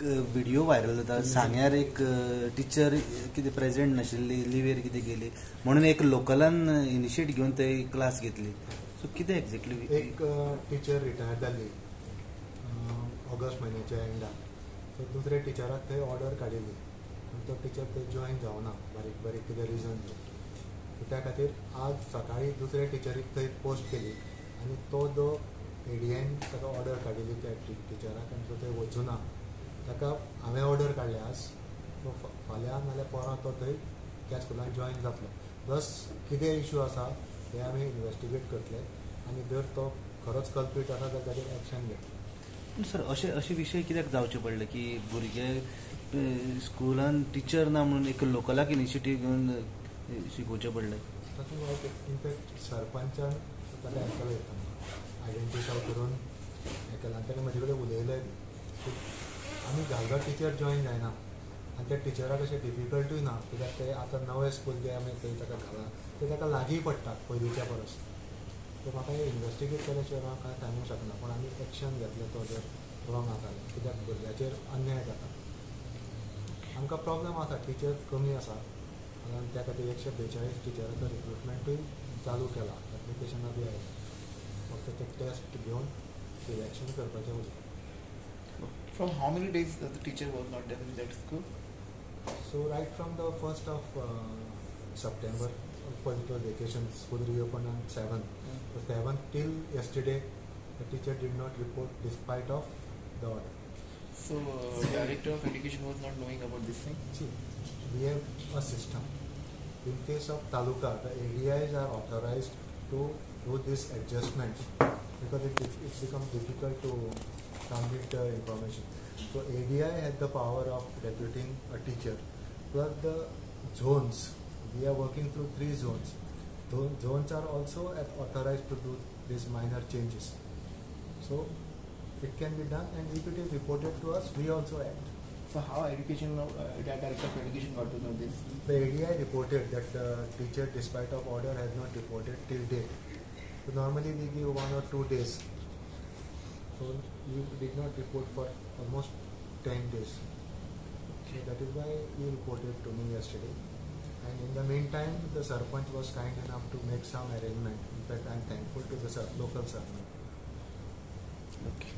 Video viral जाता सांग्यार एक टिचर कितें प्रेझेंट नाशिल्ली, लिवेर कितें गेली म्हणून एक लोकलान इनिशिएट घेवन ते क्लास घेतली. सो कितें एक्झॅक्टली? एक टिचर रिटायर जाल्ली ऑगस्ट म्हयन्याच्या एंडाक. सो दुसऱ्या टिचराक थंय ऑर्डर काडिल्ली, पूण तो टिचर थंय जॉयन जावना बारीक बारीक कितें रिजन दिवन. त्या खातीर आज सकाळीं दुसऱ्या टिचरीक थंय पोस्ट केली आनी तो जो एडीआयन ताका ऑर्डर काडिल्ली त्या टिचराक आनी तो थंय वचूना, ताका हांवें ऑर्डर काडल्या आज, तो फाल्यां नाल्यार परां तो थंय त्या स्कुलान जॉयन जातलो. प्लस कितें इशू आसा हे आमी इन्वेस्टिगेट करतले आनी जर तो खरोच कल्प्रीट आसा जाल्यार ताचेर एक्शन घेतले. पूण सर अशे विशय कित्याक जावचे पडले की भुरगे स्कुलान टिचर ना म्हणून एक लोकलाक इनिशिएटीव घेवन शिकोवचें पडलें? तातूंत इनफॅक्ट सरपंचान ताका हें केलें, आयडेंटिफाय करून हें केलां आनी ताणें म्हजे कडेन उलयलें बी. आमी घालता टिचर जॉयन जायना आनी त्या टिचराक अशें डिफिकल्टूय ना, कित्याक ते आतां नवें स्कूल जें आमी थंय ताका घालां तें ताका लागीं पडटा पयलींच्या परस. सो म्हाका हें इन्वेस्टिगेट केल्या शिवाय हांव कांय सांगूंक शकना, पूण आमी एक्शन घेतले तो जर रॉंग आसा जाल्यार, कित्याक भुरग्याचेर अन्याय जाता. आमकां प्रॉब्लम आसा, टिचर कमी आसा आनी त्या खातीर 142 टिचराचो रिक्रुटमेंटूय चालू केला, एप्लिकेशनां बी आयल्या, फक्त ते टेस्ट घेवन सिलेक्शन करपाचें उरलें. From how many days the teacher was not there in that school? So right from the 1st of September, it was vacation, school reopened on 7th. So 7th till yesterday, the teacher did not report despite of the order. So director of education was not knowing about this thing? See, we have a system. In case of taluka, the ADIs are authorized to do this adjustment because it becomes difficult to transmit the information. So ADI has the power of deputing a teacher. Plus the zones, we are working through 3 zones. Those zones are also authorized to do these minor changes. So it can be done, and if it is reported to us, we also act. So how education, director of education got to know this? The ADI reported that the teacher, despite of order, has not reported till date. So normally we give 1 or 2 days. So you did not report for almost 10 days. So that is why you reported to me yesterday. And in the meantime, the sarpanch was kind enough to make some arrangement. In fact, I am thankful to the local sarpanch. Okay.